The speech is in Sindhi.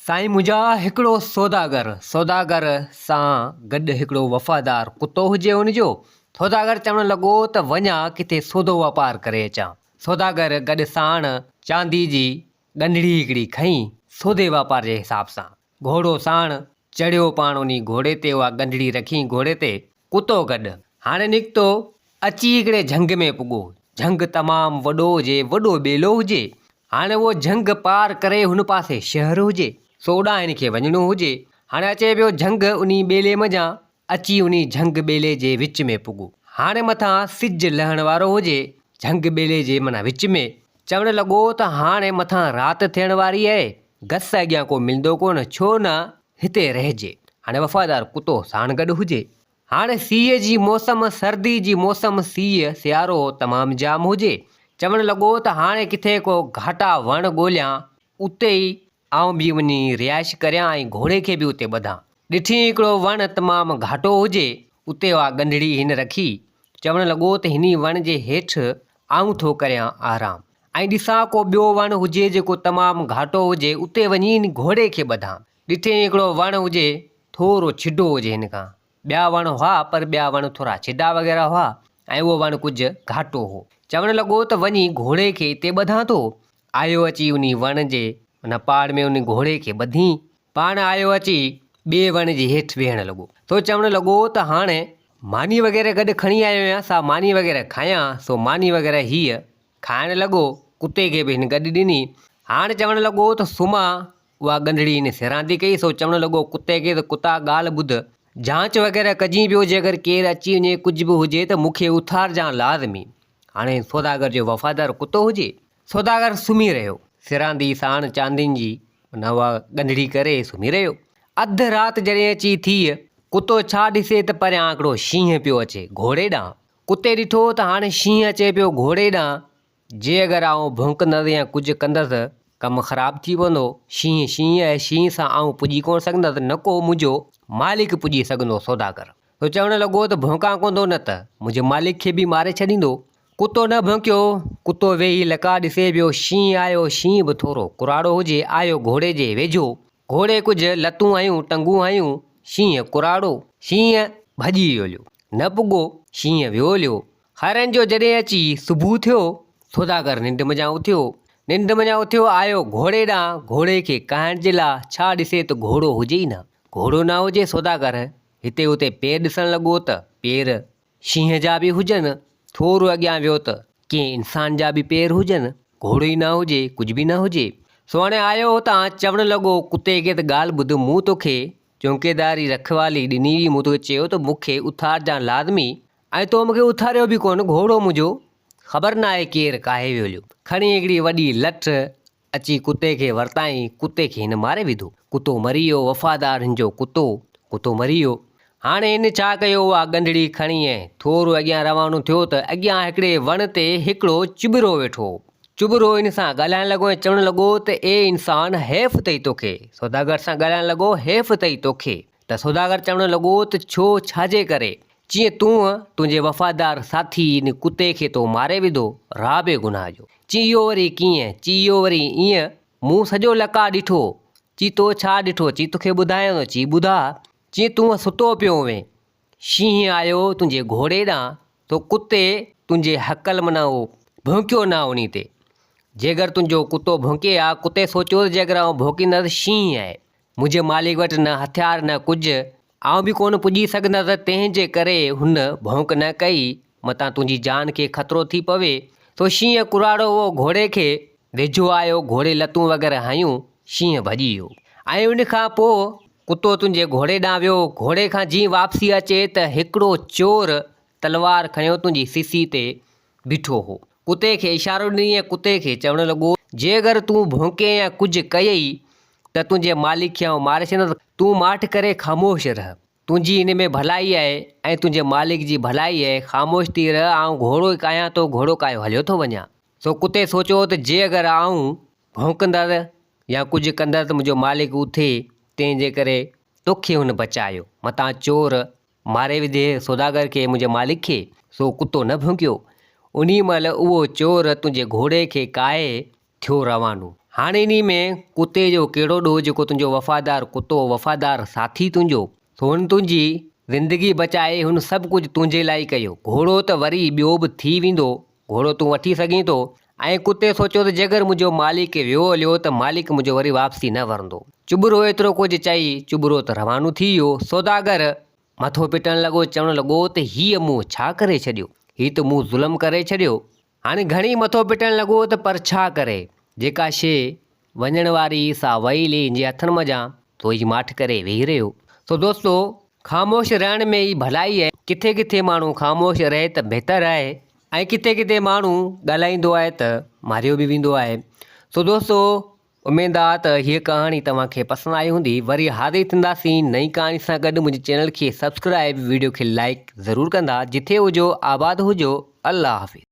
سائين منهنجا هڪڙو سوداگر، سوداگر سان گڏ هڪڙو وفادار ڪتو هجي ان جو، سوداگر چوڻ لڳو ته وڃان ڪٿي سودو واپار ڪري اچان. سوداگر گڏ ساڻ چاندي جي ڳنڍڙي هڪڙي کنئي سودي واپار جي حساب سان. گهوڙو ساڻ چڙهيو پاڻ انهي گهوڙي تي اها ڳنڍڙي رکيائين گهوڙي تي، ڪتو گڏ. هاڻي نڪتو، اچي هڪڙي جهنگ ۾ پڳو. جهنگ تمام وڏو هجي، وڏو ٻيلو هجي. هاڻي اهو جهنگ پار ڪري هن پاسي شهر هجي، سو اوڏانهن هن کي وڃڻو هجي. هاڻي اچي پيو جهنگ انهي ٻيلي منجهان، اچي انهي جهنگ ٻيلي جي وچ ۾ پڳو. هاڻي مٿان سج لهڻ وارو هجي، جهنگ ٻيلي جي معنيٰ وچ ۾. چوڻ لڳو ته هاڻي مٿان رات ٿيڻ واري اهي، گس اڳيان ڪو ملندو ڪونه، ڇو نه هتي رهجي. هاڻي وفادار ڪتو ساڻ گڏ هجي. هاڻي سيء جي موسم، سردي جي موسم، سيء، سيارو، تمام جام هجي. چوڻ لڳو ته هاڻي ڪٿي ڪو گهاٽا وڻ ڳوليان، اتي ئي آئون به وڃي رهائش ڪريان ۽ گهوڙي کي به اتي ٻڌان. ڏٺي هڪڙو وڻ تمام گهاٽو هجي، اتي اها ڳنڍڙي هن رکي. چوڻ لڳو ته هني وڻ جي هيٺ آئون ٿو ڪريان آرام ۽ ڏسان ڪو ٻيو وڻ هجي جيڪو تمام گهاٽو هجي اتي وڃي هن گهوڙي کي ٻڌان. ڏٺئين هڪڙو وڻ هجي ٿورو ڇڊو هجي هن کان. ٻيا وڻ هئا پر ٻيا وڻ ٿورا ڇڊا وغيره هئا ۽ اهو وڻ ڪجهه گهاٽو هو. چوڻ لڳو ته وڃي گهوڙي کي اتي ٻڌان ٿو. آيو اچي انهي وڻ جي ان پاڙ ۾ انهي گهوڙي کي ٻڌين. پاڻ آيو اچي ٻئي وڻ جي هيٺ ويهڻ لڳو. سو چوڻ لڳو ته هاڻي ماني وغيره گڏ کڻي آيو آهيان سا ماني وغيره کايان. سو ماني وغيره هيء کائڻ لڳو. ڪتي کي به هن گڏ ڏني. هاڻ چوڻ لڳو ته سمهان. اها ڳنڍڙي هن سيراندي ڪئي. سو چوڻ لڳو ڪتي کي ته ڪتا ڳالهه ٻڌ. جانچ وغيره ڪجين پيو جيڪر ڪير اچي وڃي ڪجهه به هجي ته مون کي اٿارجان لازمي. هاڻي سوداگر جو وفادار ڪتو هجي. سوداگر سمهي رهيو. سراندي ساڻ چاندين جي اها ڳنڍڙي ڪري سمهي رهيو. اڌ رات جڏهن اچي ٿي، ڪتو ڇا ڏسي ته پريان هڪڙو شينهن پيو اچي گهوڙي ڏانهن. ڪتي ڏٺو ته هاڻي شينهن اچي پيو گهوڙي ڏانهن، جي اگر آئون ڀونڪندس يا ڪجهه ڪندس ڪم خراب ٿي پوندو. شينهن شينهن آهي، شينهن سان آئون پڄي ڪونه سگهندس، نه ڪو منهنجو مالڪ پڄي سگهندو. سوداگر سو چوڻ لڳو ته ڀونڪان ڪونه ٿو نه ته منهنجي مالڪ کي به ماري ڇڏيندو. ڪتو نه ڀونڪيو، ڪتو ويهي لڪا ڏسي پيو، شينهن آيو، شينهن به ٿورو ڪراڙو هجي، آيو گهوڙي جي ويجهو، گهوڙي ڪجهه لتون هنيون، ٽنگون هنيون، شينهن ڪراڙو، شينهن ڀڄي ويو هليو، نه پڳو، شينهن ويو هليو، خيرن جو جڏهن اچي صبح ٿيو، سوداگر ننڊ منجهان اٿيو، ننڊ منجهان اٿيو، آيو گهوڙي ڏانهن، گهوڙي کي ڪاهڻ جي لاء، ڇا ڏسي ته گهوڙو هجي ئي نه، گهوڙو نه هجي، سوداگر هتي هتي پير ڏسڻ لڳو ته پير شينهن جا به هجن، ٿورو اڳيان ويو ته ڪنهن انسان جا به پير هجن، گهوڙو ئي نه هجي، ڪجهه به نه هجي. سو هاڻي آيو هتان، چوڻ لڳو، ڪتي کي ته ڳالهه ٻڌ، مون توکي چونڪيداري رکوالي ڏني هئي، مون توکي چيو ته مون کي اٿارجان لازمي، ۽ تو مون کي اٿاريو به ڪونه، گهوڙو منهنجو خبر ناهي ڪير ڪاهي ويو هليو. کڻي هڪڙي وڏي لٺ اچي ڪتي کي ورتائين، ڪتي کي هن ماري وڌو. ڪتو مري ويو، وفادار هن جو ڪتو، ڪتو مري ويو. هاڻي هن ڇا ڪيو، اها ڳنڍڙي کڻي ۽ ٿورو اڳيان روانو ٿيو ته اڳيان هڪڙي وڻ تي هڪڙو چٻرو ويٺو هو. چٻرو هن سان ڳالهائڻ لڳو ۽ چوڻ لڳو ته اي انسان حيف اٿئي توکي. سوداگر سان ڳالهائڻ لڳو، حيف اٿئي توکي. ته سوداگر چوڻ لڳو ته ڇو، ڇا جي ڪري؟ چيئن تون، تنهنجي وفادار ساٿي ان ڪتي کي تو ماري وڌو، راهه بي گناهه جو. چي اهو وري ڪيئن؟ چي اهو وري ايئن، مون سڄو لقاء ڏٺو. چي تو ڇا ڏٺو؟ چي توکي ٻڌايان ٿو. چي ٻڌاء. چي تون ستو پيو هئين. شينهن آيو تنهنجي گهوڙي ڏانهن، تو ڪتي تنهنجي هڪل معنيٰ اهو ڀونڪيو نه انهي تي. جيگر تنهنجو ڪتو ڀونڪي ها، ڪتي سوچيو ته جيڪر آئون ڀونڪيندس شينهن آهي. منهنجي مالڪ وٽ نه هٿيار نه ڪجهه، آئون به ڪونه پڄي سگهندس، تنهن جي ڪري هن ڀونڪ نه ڪئي، متان تنهنجي جان کي خطرو ٿي پوي. سو شينهن ڪراڙو اهو گهوڙي کي ويجهو آيو، گهوڙي لتون وغيره هنيون، شينهن ڀڄي ويو. ۽ ان کان پوء ڪتو تنهنجي گهوڙي ڏانهن ويو، گهوڙي کان جيئن واپسي اچي ته هڪڙو چور تلوار کنيو تنهنجي سيسي تي بيٺو هو. ڪتي کي اشارو ڏني ۽ ڪتي کي چوڻ لڳو. جيڪر تون ڀونڪين يا ڪجهه ڪيئي ته تنهنجي مالڪ کي آئون ماري ڇڏيندس. تون ماٺ ڪري خاموش رهه. تنهنجي ان ۾ ڀلائي آهي ۽ تنهنجي مالڪ جي ڀلائي آهي. خاموش ٿي رهه. آئون گهوڙو ڪاهيان ٿو، گهوڙو ڪاهيو هليو ٿو وڃان. سو ڪتي سوچيو ته جي اگر آئون ڀونڪندس يا ڪجهه ڪندس ته منهنجو مالڪ اٿي، تنهن جي ڪري توکي هن بچايو. متان چور ماري وڌي سوداگر کي منهنجي مالڪ کي، سو ڪتو نه ڀونڪيو. انهيء مهل اهو چور تنهنجي گهوڙي کي ڪاهي ٿيو روانو. هاڻي انهي ۾ ڪتي جو ڪهڙو ڏوهه جيڪو تنهنجو وفادار ڪتو، وفادار ساٿي تنهنجو، سو هن تنهنجي زندگي بچائي، هن سڀ ڪجهه تنهنجي لاء ئي ڪيو. گهوڙو ته وري ٻيو به ٿي ويندو، گهوڙو تون وٺي سگهين ٿو. ۽ ڪتي سوچيو ته جيڪر منهنجو مالڪ ويو هليو ته مالڪ منهنجو وري واپسي نه ورندو. چٻرو ايترو ڪجهه چئي چٻرو ته روانو ٿي ويو. سوداگر مٿو پٽڻ لڳو، چوڻ لڳو ته هيء مون ڇا ڪري ڇڏيو؟ هي ته مون ظلم ڪري ڇڏيو. هاڻي گهڻي مٿو پٽڻ لڳو ته پر ڇا ڪري، جيڪا شيء وڃڻ واري هئي سا وئي لي هن جي هٿن منجهان، سو هي ماٺ ڪري ويهي رهيو. سو دوستو! خاموش رهڻ ۾ ئي ڀلائي آهي. ڪٿي ڪٿي ماڻهو خاموش رهي ته بهتر آهي ۽ ڪٿي ڪٿي ماڻهو ڳالهائيندو آهي ته ماريو به ويندو آهي. سو دوستو! اميد آ ته هيء ڪهاڻي توهان کي پسند آئي هوندي. وري حاضر ٿينداسين نئين ڪهاڻي سان گڏ منهنجي چينل کي سبسڪرائب ويڊيو کي لائيڪ ضرور ڪندا جٿي هجو آباد هجو الله حافظ.